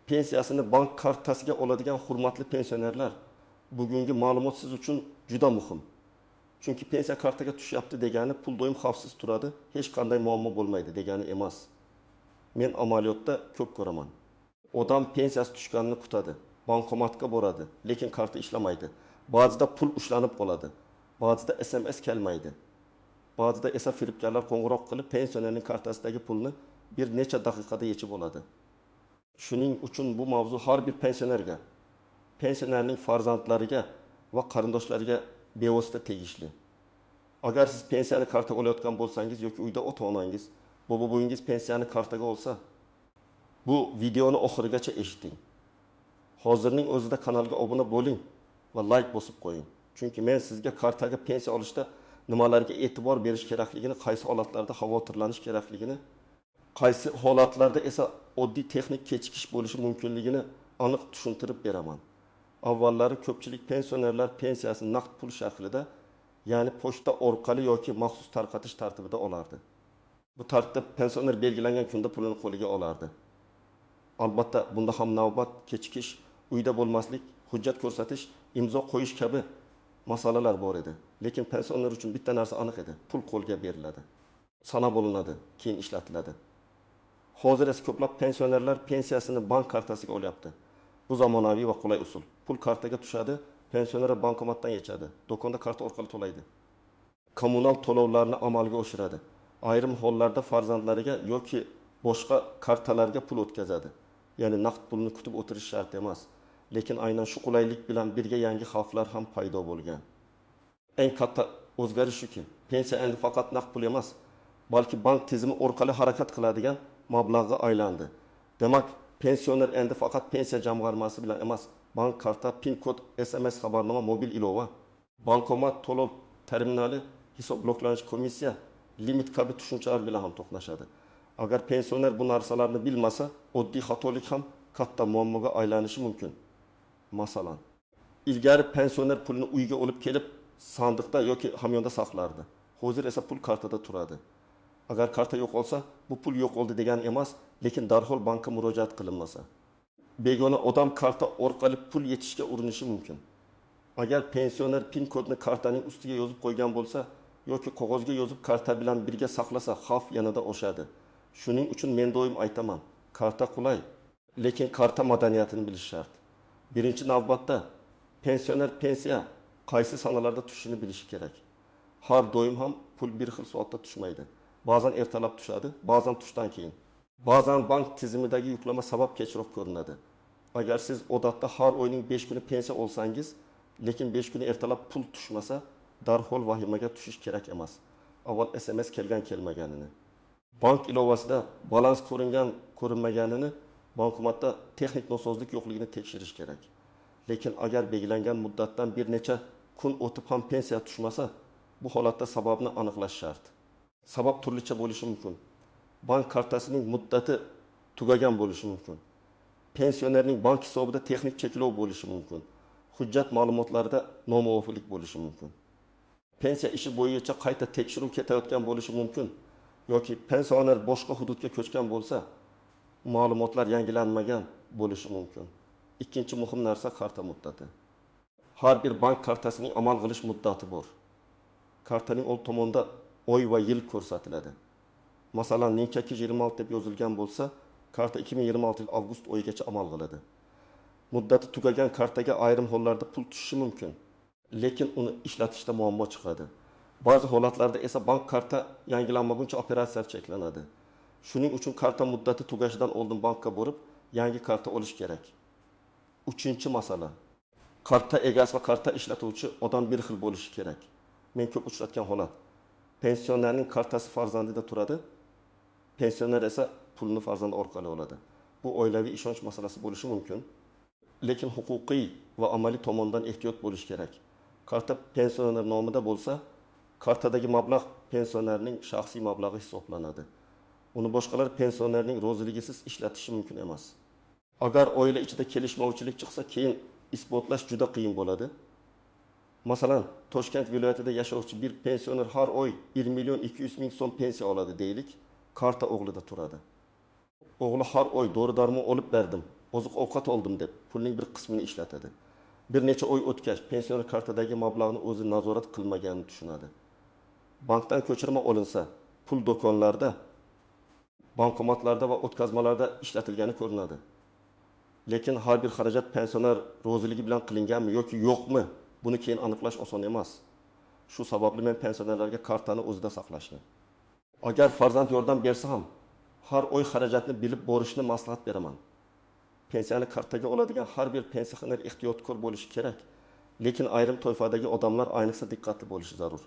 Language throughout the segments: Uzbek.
Pensiyasini bank kartasiga oladigan hurmatli pensionerlar, bugungi ma'lumot siz uchun juda muhim. Chunki pensiya kartaga tushyapti degani pul doim xavfsiz turadi, hech qanday muammo bo'lmaydi degani emas. Men amaliyotda ko'p ko'raman. Odam pensiyasi tushganini kutadi, bankomatga boradi, lekin karta ishlamaydi. Ba'zida pul ushlanib qoladi, ba'zida SMS kelmaydi. Ba'zida esa firibgarlar qo'ng'iroq qilib pensionerning kartasidagi pulni bir necha daqiqada yechib oladi. Shuning uchun bu mavzu har bir pensionerga, pensionerning farzandlariga va qarindoshlariga bevosita tegishli. Agar siz pensiyani kartaga olayotgan bo'lsangiz yoki uyda ota-onangiz, bobo-buvingiz pensiyani kartaga olsa, bu videoni oxirigacha eshiting. Hozirning o'zida kanalga obuna bo'ling va like bosib qo'ying. Chunki men sizga kartaga pensiya olishda nimalarga e'tibor berish kerakligini, qaysi holatlarda xavotirlanish kerakligini, qaysi holatlarda esa oddiy texnik kechikish bo'lishi mumkinligini aniq tushuntirib beraman. Avvallari ko'pchilik pensionerlar pensiyasini naqd pul shaklida, ya'ni pochta orqali yoki maxsus tarqatish tartibida olardi. Bu tartibda pensioner belgilangan kunda pulini qo'liga olardi. Albatta, bunda ham navbat, kechikish, uyda bo'lmaslik, hujjat ko'rsatish, imzo qo'yish kabi masalalar bor edi. Lekin pensioner uchun bitta narsa aniq edi: pul qo'lga beriladi, sanab olinadi, keyin ishlatiladi. Hozir esa ko'plab pensionerlar pensiyasini bank kartasiga olyapti. Bu zamonaviy va qulay usul. Pul kartaga tushadi, pensioner bankomatdan yechadi, do'konda karta orqali to'laydi. Kommunal to'lovlarni amalga oshiradi. Ayrim hollarda farzandlariga yoki boshqa kartalarga pul o'tkazadi. Ya'ni naqd pulni kutib o'tirish shart emas. Lekin aynan shu qulaylik bilan birga yangi xavflar ham paydo bo'lgan. Eng katta o'zgarish shuki, pensiya endi faqat naqd pul emas, balki bank tizimi orqali harakat qiladigan mablag'ga aylandi. Demak, pensioner endi faqat pensiya jamg'armasi bilan emas, bank karta, PIN kod, SMS xabarnoma, mobil ilova, bankomat to'lov terminali, hisob bloklanish, komissiya, limit kabi tushunchalar bilan ham to'qnashadi. Agar pensioner bu narsalarni bilmasa, oddiy xatolik ham katta muammoga aylanishi mumkin. Masalan, ilgari pensioner pulni uyga olib kelib sandiqda yoki hamyonda saqlardi. Hozir esa pul kartada turadi. Agar karta yo'qolsa, bu pul yo'qoldi degani emas, lekin darhol bankka murojaat qilinmasa, begona odam karta orqali pul yechishga urinishi mumkin. Agar pensioner PIN kodni kartaning ustiga yozib qo'ygan bo'lsa yoki qog'ozga yozib karta bilan birga saqlasa, xavf yanada oshadi. Shuning uchun men doim aytaman, karta qulay, lekin karta madaniyatini bilish shart. Birinchi navbatda pensioner pensiya qaysi sanalarda tushishini bilishi kerak. Har doim ham pul bir xil soatda tushmaydi. Ba'zan ertalab tushadi, ba'zan tushdan keyin. Ba'zan bank tizimidagi yuklama sabab kechroq ko'rinadi. Agar siz odatda har oyning 5 kuni pensiya olsangiz, lekin 5 kuni ertalab pul tushmasa, darhol vahimaga tushish kerak emas. Avval SMS kelgan kelmaganini, bank ilovasida balans ko'ringan ko'rinmaganini, bankomatda texnik nosozlik yo'qligini tekshirish kerak. Lekin agar belgilangan muddatdan bir necha kun o'tib ham pensiya tushmasa, bu holatda sababni aniqlash shart. Sabab turlicha bo'lishi mumkin. Bank kartasining muddati tugagan bo'lishi mumkin. Pensionerning bank hisobida texnik cheklov bo'lishi mumkin. Hujjat ma'lumotlarida nomuvofiqlik bo'lishi mumkin. Pensiya ishi bo'yicha qayta tekshiruv ketayotgan bo'lishi mumkin yoki pensioner boshqa hududga ko'chgan bo'lsa, ma'lumotlar yangilanmagan bo'lishi mumkin. Ikkinchi muhim narsa karta muddati. Har bir bank kartasining amal qilish muddati bor. Kartaning old tomonida oy va yil ko'rsatiladi. Masalan, 0226 deb yozilgan bo'lsa, karta 2026 yil avgust oyigacha amal qiladi. Muddati tugagan kartaga ayrim hollarda pul tushishi mumkin, lekin uni ishlatishda muammo chiqadi. Ba'zi holatlarda esa bank karta yangilanmaguncha operatsiyalar cheklanadi. Shuning uchun karta muddati tugashidan oldin bankka borib, yangi karta olish kerak. Uchinchi masala. Karta egasi va karta ishlatuvchi odam bir xil bo'lishi kerak. Men ko'p uchratgan holat. Pensionerning kartasi farzandida turadi, pensioner esa pulni farzandi orqali oladi. Bu oilaviy ishonch masalasi bo'lishi mumkin, lekin huquqiy va amaliy tomondan ehtiyot bo'lish kerak. Karta pensioner nomida bo'lsa, kartadagi mablag' pensionerning shaxsiy mablag'i hisoblanadi. Uni boshqalar pensionerning roziligisiz ishlatishi mumkin emas. Agar oila ichida kelishmovchilik chiqsa, keyin isbotlash juda qiyin bo'ladi. Masalan, Toshkent viloyatida yashovchi bir pensioner har oy 1 million 200 ming so'm pensiya oladi deylik, karta o'g'lida turadi. O'g'li har oy dori-darmon olib berdim oziq-ovqat oldim deb pulning bir qismini ishlatadi. Bir necha oy o'tgach, pensioner kartadagi mablag'ni o'zi nazorat qilmaganini tushunadi. Bankdan ko'chirma olinsa, pul do'konlarda, bankomatlarda va o'tkazmalarda ishlatilgani ko'rinadi. Lekin har bir xarajat pensioner roziligi bilan qilinganmi yoki yo'qmi, buni keyin aniqlash oson emas. Shu sababli men pensionerlarga kartani o'zida saqlashni, agar farzand yordam bersa ham, har oy xarajatni bilib borishni maslahat beraman. Pensiyani kartaga oladigan har bir pensioner ehtiyotkor bo'lishi kerak. Lekin ayrim toifadagi odamlar ayniqsa diqqatli bo'lishi zarur.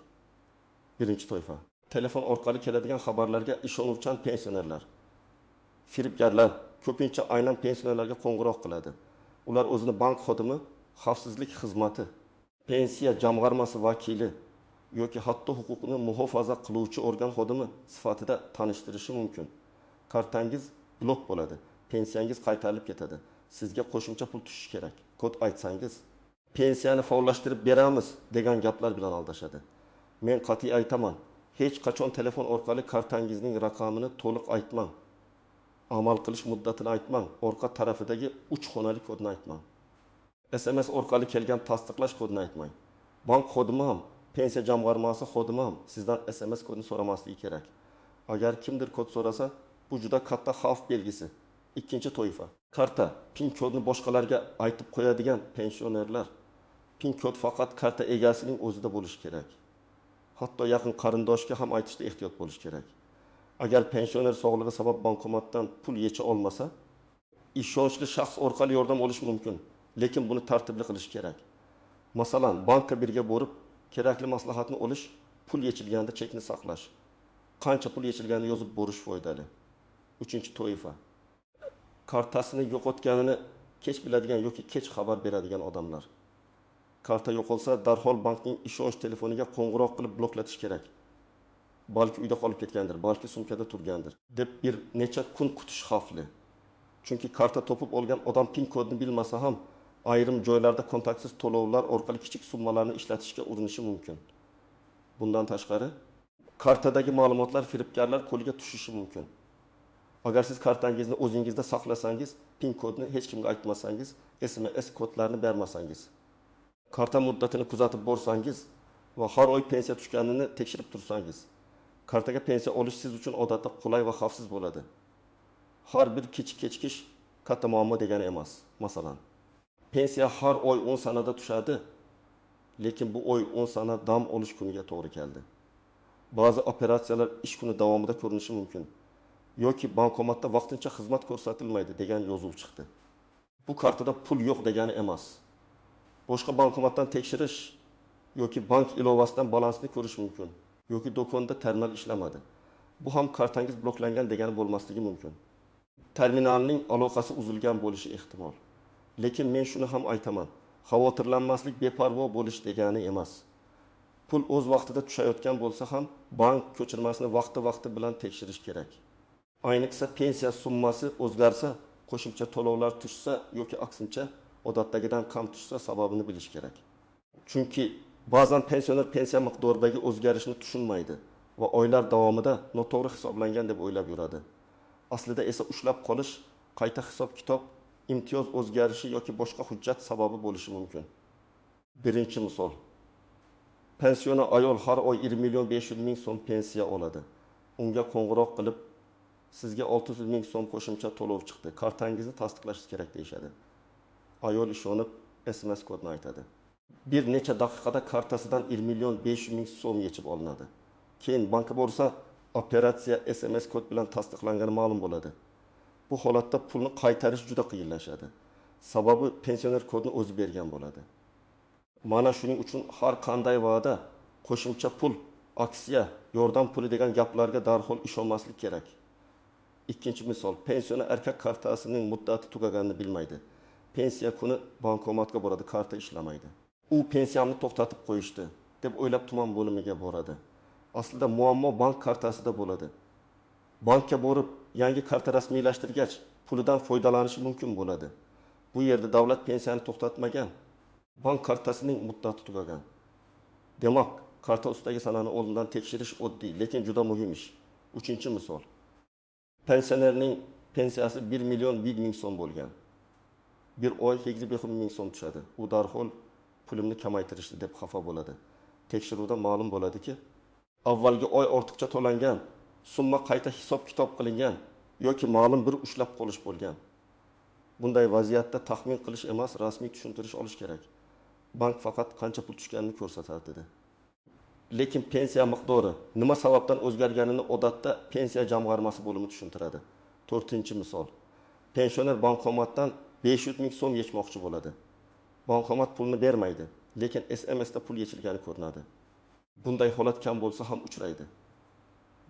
Birinchi toifa. Telefon orqali keladigan xabarlarga ishonuvchan pensionerlar. Firibgarlar ko'pincha aynan pensionerlarga qo'ng'iroq qiladi. Ular o'zini bank xodimi, xavfsizlik xizmati, pensiya jamg'armasi vakili yoki hatto huquqni muhofaza qiluvchi organ xodimi sifatida tanishtirishi mumkin. Kartangiz blok bo'ladi, pensiyangiz qaytarilib ketadi. Sizga qo'shimcha pul tushishi kerak. Kod aytsangiz, pensiyani faollashtirib beramiz degan gaplar bilan aldashadi. Men qat'iy aytaman, hech qachon telefon orqali kartangizning raqamini to'liq aytmang. Amal qilish muddatini aytmang, orqa tarafidagi 3 xonali kodni aytmang. SMS orqali kelgan tasdiqlash kodini aytmang. Bank xodimi ham, pensiya jamg'armasi xodimi ham sizdan SMS kodini so'ramasligi kerak. Agar kimdir kod so'rasa, bu juda katta xavf belgisi. Ikkinchi toifa. Karta PIN kodini boshqalarga aytib qo'yadigan pensionerlar. PIN kod faqat karta egasining o'zida bo'lishi kerak. Hatto yaqin qarindoshga ham aytishda ehtiyot bo'lish kerak. Agar pensioner sog'lig'i sabab bankomatdan pul yecha olmasa, ishonchli shaxs orqali yordam olish mumkin, lekin buni tartibli qilish kerak. Masalan, bankka birga borib, kerakli maslahatni olish, pul yechilganda chekni saqlash, qancha pul yechilganini yozib borish foydali. Uchinchi toifa. Kartasini yo'qotganini kech biladigan yoki kech xabar beradigan odamlar. Karta yo'qolsa, darhol bankning ishonch telefoniga qo'ng'iroq qilib bloklatish kerak. Balki uyda qolib ketgandir, balki sumkada turgandir deb bir necha kun kutish xavfli. Chunki karta topib olgan odam PIN kodini bilmasa ham, ayrim joylarda kontaktsiz to'lovlar orqali kichik summalarni ishlatishga urinishi mumkin. Bundan tashqari, kartadagi ma'lumotlar firibgarlar qo'liga tushishi mumkin. Agar siz kartangizni o'zingizda saqlasangiz, PIN kodini hech kimga aytmasangiz, SMS kodlarini bermasangiz, karta muddatini kuzatib borsangiz va har oy pensiya tushganini tekshirib tursangiz, kartaga pensiya olish siz uchun odatda qulay va xavfsiz bo'ladi. Har bir kichik kechikish katta muammo degani emas. Masalan, pensiya har oy 10 sanada tushadi, lekin bu oy 10 sana dam olish kuniga to'g'ri keldi. Ba'zi operatsiyalar ish kuni davomida ko'rinishi mumkin yoki bankomatda vaqtincha xizmat ko'rsatilmaydi degan yozuv chiqdi. Bu kartada pul yo'q degani emas. Boshqa bankomatdan tekshirish yoki bank ilovasidan balansni ko'rish mumkin yoki do'konda terminal ishlamadi. Bu ham kartangiz bloklangan degani bo'lmasligi mumkin. Terminalning aloqasi uzilgan bo'lishi ehtimol. Lekin men shuni ham aytaman, xavotirlanmaslik beparvo bo'lish degani emas. Pul o'z vaqtida tushayotgan bo'lsa ham bank ko'chirmasini vaqti-vaqti bilan tekshirish kerak. Ayniqsa pensiya summasi o'zgarsa, qo'shimcha to'lovlar tushsa yoki aksincha odatdagidan kam tushsa sababini bilish kerak. Chunki ba'zan pensioner pensiya miqdoridagi o'zgarishni tushunmaydi va oylar davomida noto'g'ri hisoblangan deb o'ylab yuradi. Aslida esa ushlab qolish, qayta hisob-kitob, imtiyoz o'zgarishi yoki boshqa hujjat sababi bo'lishi mumkin. Birinchi misol. Pensioner ayol har oy 1 500 000 so'm pensiya oladi. Unga qo'ng'iroq qilib, sizga 600 000 so'm qo'shimcha to'lov chiqdi, kartangizni tasdiqlashingiz kerak deyishadi. Ayol ishonib SMS kodini aytadi. Bir necha daqiqada kartasidan 1 500 000 so'm yechib olinadi. Keyin bankka borsa, operatsiya SMS kod bilan tasdiqlangani ma'lum bo'ladi. Bu holatda pulni qaytarish juda qiyinlashadi. Sababi pensioner kodni o'zi bergan bo'ladi. Mana shuning uchun har qanday va'da, qo'shimcha pul, aksiya, yordam puli degan gaplarga darhol ishonmaslik kerak. Ikkinchi misol, pensioner erkak kartasining muddati tugaganini bilmaydi. Pensiya kuni bankomatga boradi, karta ishlamaydi. U pensiyamni to'xtatib qo'yishdi deb o'ylab tuman bo'limiga boradi. Aslida muammo bank kartasida bo'ladi. Bankka borib yangi karta rasmiylashtirgach, pulidan foydalanishi mumkin bo'ladi. Bu yerda davlat pensiyani to'xtatmagan, bank kartasining muddati tugagan. Demak, karta ustidagi sanani oldindan tekshirish oddiy, lekin juda muhim ish. Uchinchi misol. Pensionerning pensiyasi 1 001 000 so'm bo'lgan. Bir oy 85 ming so'm tushadi. U darhol pulimni kamaytirishdi deb xafa bo'ladi. Tekshiruvda ma'lum bo'ladiki, avvalgi oy ortiqcha to'langan, summa qayta hisob-kitob qilingan yoki ma'lum bir ushlab qolish bo'lgan. Bunday vaziyatda taxmin qilish emas, rasmiy tushuntirish olish kerak. Bank faqat qancha pul tushganini ko'rsatar dedi. Lekin pensiya miqdori nima sababdan o'zgarganini odatda pensiya jamg'armasi bo'limi tushuntiradi. To'rtinchi misol. Pensioner bankomatdan 500 ming so'm yechmoqchi bo'ladi. Bankomat pulni bermaydi, lekin SMSda pul yechilgani ko'rinadi. Bunday holat kam bo'lsa ham uchraydi.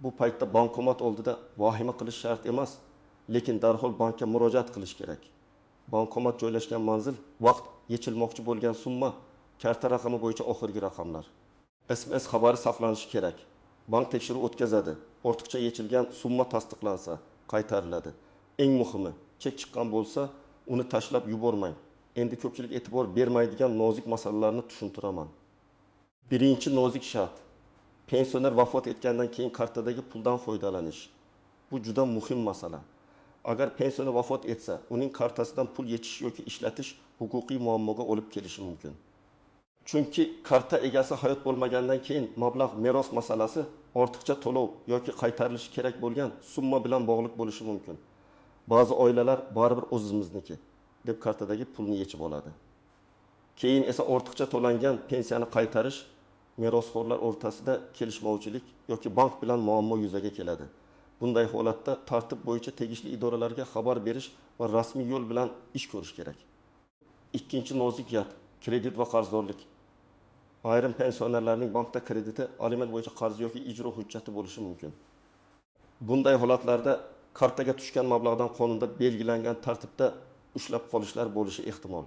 Bu paytda bankomat oldida vahima qilish shart emas, lekin darhol bankka murojaat qilish kerak. Bankomat joylashgan manzil, vaqt, yechilmoqchi bo'lgan summa, karta raqami bo'yicha oxirgi raqamlar. SMS xabari saqlanishi kerak. Bank tekshiruv o'tkazadi. Ortiqcha yechilgan summa tasdiqlansa, qaytariladi. Eng muhimi, chek chiqqan bo'lsa, uni tashlab yubormang. Endi ko'pchilik e'tibor bermaydigan nozik masalalarni tushuntiraman. Birinchi nozik shart. Pensioner vafot etgandan keyin kartadagi puldan foydalanish. Bu juda muhim masala. Agar pensioner vafot etsa, uning kartasidan pul yechish yoki ishlatish huquqiy muammoga olib kelishi mumkin. Chunki karta egasi hayot bo'lmagandan keyin mablag' meros masalasi ortiqcha to'lov yoki qaytarilishi kerak bo'lgan summa bilan bog'liq bo'lishi mumkin. Ba'zi oilalar baribir o'zimizniki deb kartadagi pulni yechib oladi. Keyin esa ortiqcha to'langan pensiyani qaytarish merosxo'rlar o'rtasida kelishmovchilik yoki bank bilan muammo yuzaga keladi. Bunday holatda tartib bo'yicha tegishli idoralarga xabar berish va rasmiy yo'l bilan ish ko'rish kerak. Ikkinchi nozik jihat kredit va qarzdorlik. Ayrim pensionerlarning bankda krediti, aliment bo'yicha qarzi yoki ijro hujjati bo'lishi mumkin. Bunday holatlarda kartaga tushgan mablag'dan qonunda belgilangan tartibda ushlab qolishlar bo'lishi ehtimol.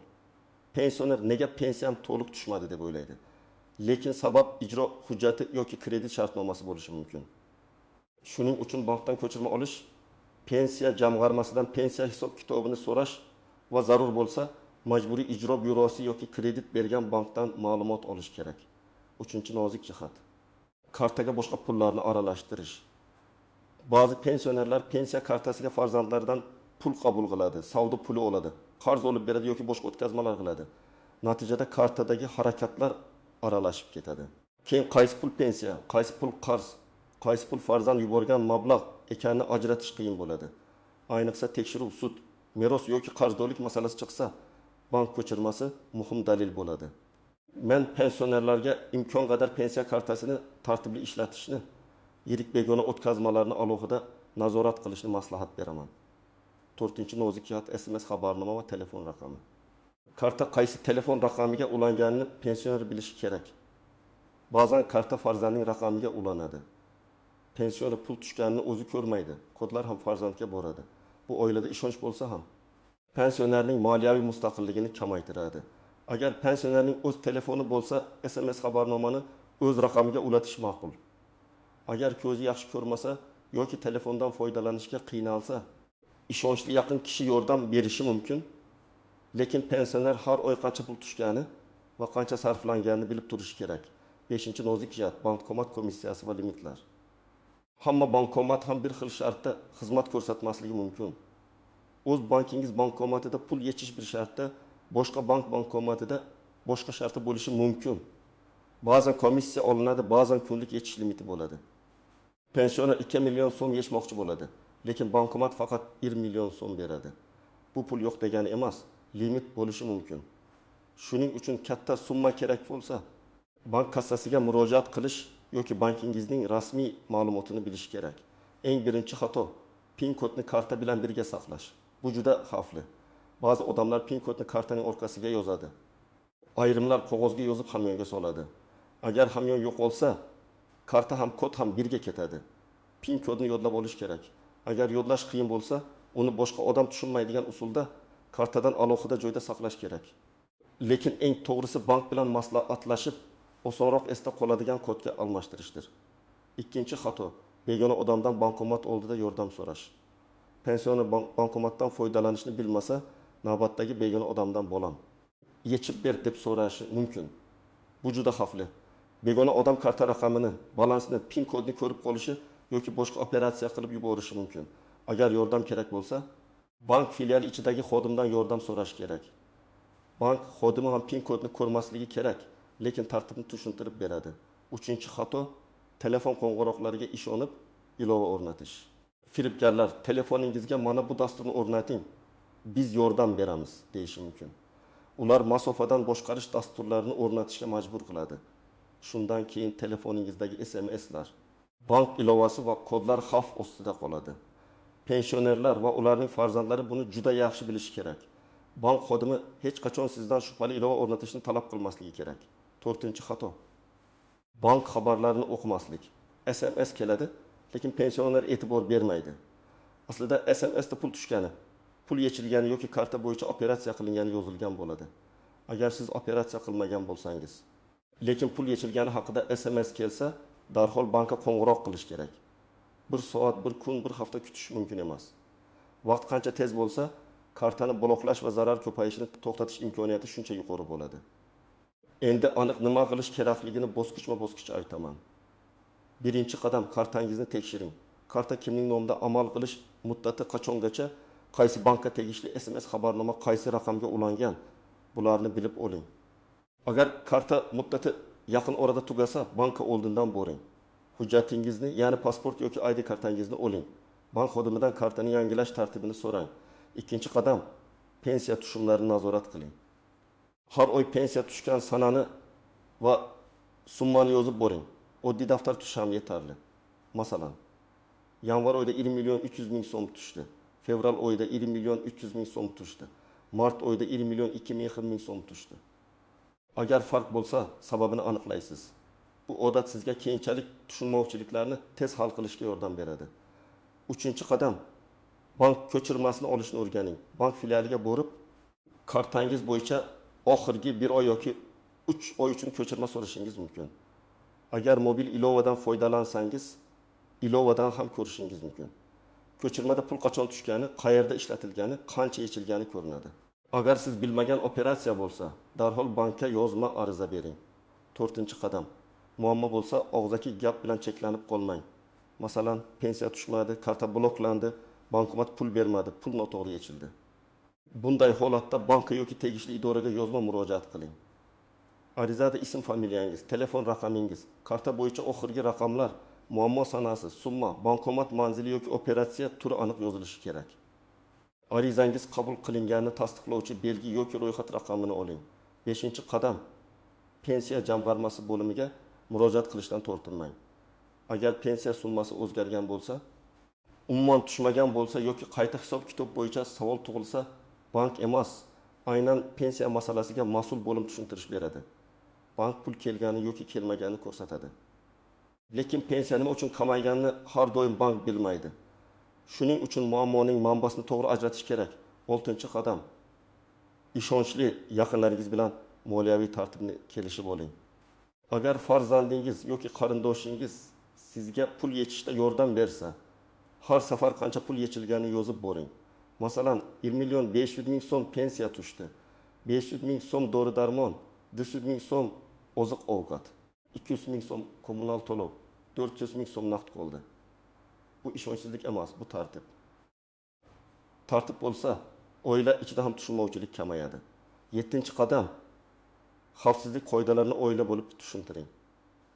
Pensioner nega pensiyam to'liq tushmadi deb o'ylaydi. Lekin sabab ijro hujjati yoki kredit shartnomasi bo'lishi mumkin. Shuning uchun bankdan ko'chirma olish, pensiya jamg'armasidan pensiya hisob-kitobini so'rash va zarur bo'lsa majburiy ijro byurosi yoki kredit bergan bankdan ma'lumot olish kerak. Uchinchi nozik jihat. Kartaga boshqa pullarni aralashtirish. Ba'zi pensionerlar pensiya kartasiga farzandlaridan pul qabul qiladi, savdo puli oladi, qarz olib beradi yoki boshqa o'tkazmalar qiladi. Natijada kartadagi harakatlar aralashib ketadi. Keyin qaysi pul pensiya, qaysi pul qarz, qaysi pul farzand yuborgan mablag' ekanini ajratish qiyin bo'ladi. Ayniqsa tekshiruv, sud, meros yoki qarzdorlik masalasi chiqsa, bank ko'chirmasi muhim dalil bo'ladi. Men pensionerlarga imkon qadar pensiya kartasini tartibli ishlatishni, yirik begona o'tkazmalarni alohida nazorat qilishni maslahat beraman. To'rtinchi nozik jihat SMS xabarnoma va telefon raqami. Karta qaysi telefon raqamiga ulanganini pensioner bilishi kerak. Ba'zan karta farzandning raqamiga ulanadi. Pensioner pul tushganini o'zi ko'rmaydi. Kodlar ham farzandga boradi. Bu oilada ishonch bo'lsa ham pensionerning moliyaviy mustaqilligini kamaytiradi. Agar pensionerning o'z telefoni bo'lsa, SMS xabarnomani o'z raqamiga ulatish ma'qul. Agar ko'zi yaxshi ko'rmasa yoki telefondan foydalanishga qiynalsa, ishonchli yaqin kishi yordam berishi mumkin. Lekin pensioner har oy qancha pul tushgani va qancha sarflanganini bilib turishi kerak. Beshinchi nozik jihat bankomat komissiyasi va limitlar. Hamma bankomat ham bir xil shartda xizmat ko'rsatmasligi mumkin. O'z bankingiz bankomatida pul yechish bir shartda, boshqa bank bankomatida boshqa sharti bo'lishi mumkin. Ba'zan komissiya olinadi, ba'zan kunlik yechish limiti bo'ladi. Pensioner 2 million so'm yechmoqchi bo'ladi, lekin bankomat faqat 1 million so'm beradi. Bu pul yo'q degani emas, limit bo'lishi mumkin. Shuning uchun katta summa kerak bo'lsa, bank kassasiga murojaat qilish yoki bankingizning rasmiy ma'lumotini bilish kerak. Eng birinchi xato PIN kodni karta bilan birga saqlash. Bu juda xavfli. Ba'zi odamlar PIN kodni kartaning orqasiga yozadi. Ayrimlar qog'ozga yozib hamyonga soladi. Agar hamyon yo'qolsa, karta ham kod ham birga ketadi. PIN kodni yodlab olish kerak. Agar yodlash qiyin bo'lsa, uni boshqa odam tushunmaydigan usulda kartadan alohida joyda saqlash kerak. Lekin eng to'g'risi bank bilan maslahatlashib, osonroq esda qoladigan kodga almashtirishdir. Ikkinchi xato begona odamdan bankomat oldida yordam so'rash. Pensioner bankomatdan foydalanishni bilmasa, navbatdagi begona odamdan bolam yechib ber deb so'rashi mumkin. Bu juda xavfli. Begona odam karta raqamini, balansini, PIN kodni ko'rib qolishi yoki boshqa operatsiya qilib yuborishi mumkin. Agar yordam kerak bo'lsa, Bank filiali ichidagi xodimdan yordam so'rash kerak. Bank xodimi ham PIN kodni ko'rmasligi kerak, lekin tartibni tushuntirib beradi. Uchinchi xato: telefon qo'ng'iroqlariga ishonib, ilova o'rnatish. Firibgarlar telefoningizga mana bu dasturni o'rnating, biz yordam beramiz deyishi mumkin. Ular masofadan boshqarish dasturlarini o'rnatishga majbur qiladi. Shundan keyin telefoningizdagi SMSlar, bank ilovasi va kodlar xavf ostida qoladi. Pensionerlar va ularning farzandlari buni juda yaxshi bilishi kerak. Bank xodimi hech qachon sizdan shubhali ilova o'rnatishni talab qilmasligi kerak. To'rtinchi xato: bank xabarlarini o'qimaslik. SMS keladi, lekin pensioner e'tibor bermaydi. Aslida SMSda pul tushgani, pul yechilgani yoki karta bo'yicha operatsiya qilingani yozilgan bo'ladi. Agar siz operatsiya qilmagan bo'lsangiz, lekin pul yechilgani haqida SMS kelsa, darhol bankka qo'ng'iroq qilish kerak. Bir soat, bir kun, bir hafta kutish mumkin emas. Vaqt qancha tez bo'lsa, kartani bloklash va zarar ko'payishini to'xtatish imkoniyati shuncha yuqori bo'ladi. Endi aniq nima qilish kerakligini bosqichma-bosqich aytaman. Birinchi qadam: kartangizni tekshiring. Karta kimning nomida amal qilish muddati qachongacha, qaysi bankka tegishli, SMS xabarnoma qaysi raqamga ulangan, bularni bilib oling. Agar karta muddati yaqin orada tugasa, bankka oldindan boring. Hujjatingizni, ya'ni pasport yoki ID kartangizni oling. Bank xodimidan kartani yangilash tartibini so'rang. Ikkinchi qadam: pensiya tushumlarini nazorat qiling. Har oy pensiya tushgan sanani va summani yozib boring. Oddiy daftar tutish ham yetarli. Masalan, yanvar oyida 1 million 300 ming so'm tushdi. Fevral oyida 1 million 300 ming so'm tushdi. Mart oyida 1 million 2 ming so'm tushdi. Agar farq bo'lsa, sababini aniqlaysiz. Bu odat sizga keyinchalik tushunmovchiliklarni tez hal qilishga yordam beradi. Uchinchi qadam: bank ko'chirmasini olishni o'rganing. Bank filialiga borib, kartangiz bo'yicha oxirgi 1 oy yoki 3 oy uchun ko'chirma so'rashingiz mumkin. Agar mobil ilovadan foydalansangiz, ilovadan ham ko'rishingiz mumkin. Ko'chirmada pul qachon tushgani, qayerda ishlatilgani, qancha yechilgani ko'rinadi. Agar siz bilmagan operatsiya bo'lsa, darhol bankka yozma ariza bering. To'rtinchi qadam: muammo bo'lsa, og'zaki gap bilan cheklanib qolmang. Masalan, pensiya tushmadi, karta bloklandi, bankomat pul bermadi, pul noto'g'ri yechildi. Bunday holatda bankka yoki tegishli idoraga yozma murojaat qiling. Arizada ism familiyangiz, telefon raqamingiz, karta bo'yicha oxirgi raqamlar, muammo sanasi, summa, bankomat manzili yoki operatsiya turi aniq yozilishi kerak. Arizangiz qabul qilinganini tasdiqlovchi belgi yoki ro'yxat raqamini oling. Beshinchi qadam: pensiya jamg'armasi bo'limiga murojaat qilishdan tortinmang. Agar pensiya summasi o'zgargan bo'lsa, umuman tushmagan bo'lsa yoki qayta hisob-kitob bo'yicha savol tug'ilsa, bank emas, aynan pensiya masalasiga mas'ul bo'lim tushuntirish beradi. Bank pul kelgani yoki kelmaganini ko'rsatadi. Lekin pensiya nima uchun kamayganini har doim bank bilmaydi. Shuning uchun muammoning manbasini to'g'ri ajratish kerak. Oltinchi qadam: ishonchli yaqinlaringiz bilan moliyaviy tartibni kelishib oling. Agar farzandingiz yoki qarindoshingiz sizga pul yechishda yordam bersa, har safar qancha pul yechilganini yozib boring. Masalan, 1 million 500 ming so'm pensiya tushdi, 500 ming so'm dori-darmon, 400 ming so'm oziq-ovqat, 200 ming so'm kommunal to'lov, 400 ming so'm naqd qoldi. Bu ishonchsizlik emas, bu tartib. Tartib bo'lsa, oila ichida ham tushunmovchilik kamayadi. Yettinchi qadam: xavfsizlik qoidalarini oila bo'lib tushuntiring.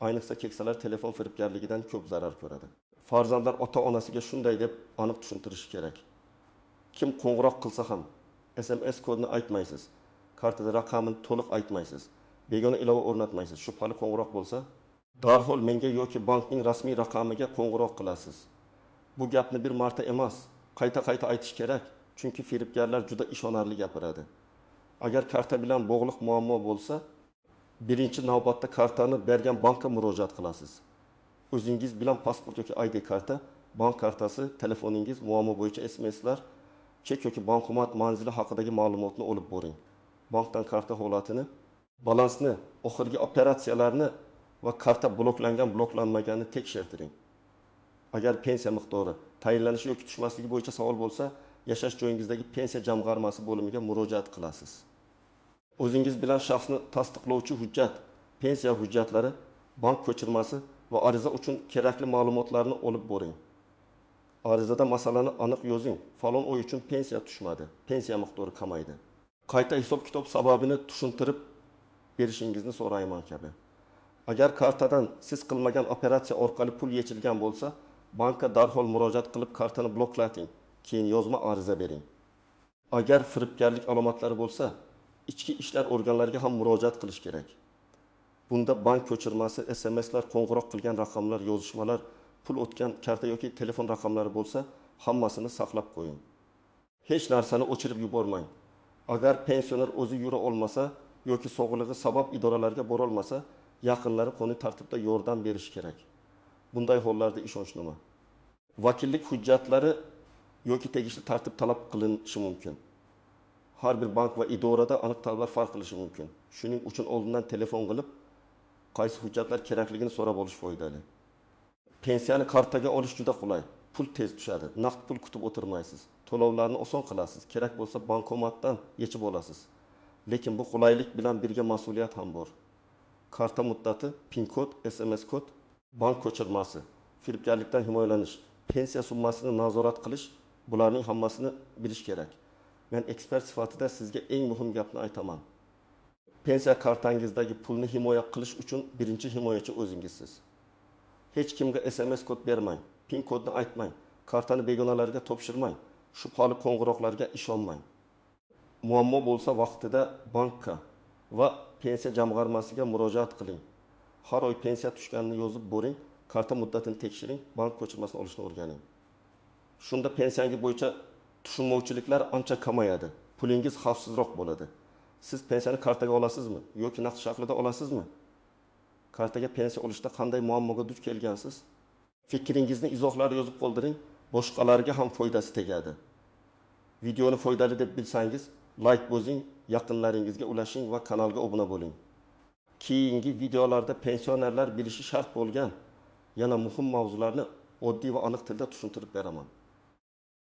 Ayniqsa keksalar telefon firibgarligidan ko'p zarar ko'radi. Farzandlar ota-onasiga shunday deb aniq tushuntirishi kerak. Kim qo'ng'iroq qilsa ham SMS kodini aytmaysiz, kartada raqamini to'liq aytmaysiz, begona ilova o'rnatmaysiz. Shubhali qo'ng'iroq bo'lsa, darhol menga yoki bankning rasmiy raqamiga qo'ng'iroq qilasiz. Bu gapni bir marta emas, qayta-qayta aytish kerak, chunki firibgarlar juda ishonarli gapiradi. Agar karta bilan bog'liq muammo bo'lsa, birinchi navbatda kartani bergan bankka murojaat qilasiz. O'zingiz bilan pasport yoki ID karta, bank kartasi, telefoningiz, muammo bo'yicha SMSlar, chek yoki bankomat manzili haqidagi ma'lumotni olib boring. Bankdan karta holatini, balansni, oxirgi operatsiyalarni va karta bloklangan, bloklanmaganini tekshirtiring. Agar pensiya miqdori tayinlanishi yoki tushmasligi bo'yicha savol bo'lsa, yashash joyingizdagi pensiya jamg'armasi bo'limiga murojaat qilasiz. O'zingiz bilan shaxsni tasdiqlovchi hujjat, pensiya hujjatlari, bank ko'chirmasi va ariza uchun kerakli ma'lumotlarni olib boring. Arizada masalani aniq yozing: falon oy uchun pensiya tushmadi, pensiya miqdori kamaydi, qayta hisob-kitob sababini tushuntirib berishingizni so'rayman kabi. Agar kartadan siz qilmagan operatsiya orqali pul yechilgan bo'lsa, bankka darhol murojaat qilib kartani bloklating, keyin yozma ariza bering. Agar firibgarlik alomatlari bo'lsa, ichki ishlar organlariga ham murojaat qilish kerak. Bunda bank ko'chirmasi, SMSlar, qo'ng'iroq qilgan raqamlar, yozishmalar, pul o'tgan karta yoki telefon raqamlari bo'lsa, hammasini saqlab qo'ying. Hech narsani o'chirib yubormang. Agar pensioner o'zi yura olmasa yoki sog'lig'i sabab idoralarga borolmasa, yaqinlari qonuniy tartibda yordam berishi kerak. Bunday hollarda ishonchnoma, vakillik hujjatlari yoki tegishli tartib talab qilinishi mumkin. Har bir bank va idorada aniq talablar farq qilishi mumkin. Shuning uchun oldindan telefon qilib, qaysi hujjatlar kerakligini so'rab olish foydali. Pensiyani kartaga olish juda qulay. Pul tez tushadi. Naqd pul kutib o'tirmaysiz. To'lovlarni oson qilasiz. Kerak bo'lsa bankomatdan yechib olasiz. Lekin bu qulaylik bilan birga mas'uliyat ham bor. Karta muddati, PIN kod, SMS kod, bank ko'chirmasi, firibgarlikdan himoyalanish, pensiya summasini nazorat qilish, bularning hammasini bilish kerak. Men ekspert sifatida sizga eng muhim gapni aytaman. Pensiya kartangizdagi pulni himoya qilish uchun birinchi himoyachi o'zingizsiz. Hech kimga SMS kod bermang, PIN kodni aytmang, kartani begonalarga topshirmang, shubhali qo'ng'iroqlarga ishonmang. Muammo bo'lsa vaqtida bankka va pensiya jamg'armasiga murojaat qiling. Har oy pensiya tushganini yozib boring, karta muddatini tekshiring, bank ko'chirmasini olishni o'rganing. Shunda pensiyangiz bo'yicha tushunmovchiliklar ancha kamayadi. Pulingiz xavfsizroq bo'ladi. Siz pensiyani kartaga olasizmi yoki naqd shaklida olasizmi? Kartaga pensiya olishda qanday muammoga duch kelgansiz? Fikringizni izohlarda yozib qoldiring, boshqalarga ham foydasi tegadi. Videoni foydali deb bilsangiz, like bosing, yaqinlaringizga ulashing va kanalga obuna bo'ling. Keyingi videolarda pensionerlar bilishi shart bo'lgan yana muhim mavzularni oddiy va aniq tilda tushuntirib beraman.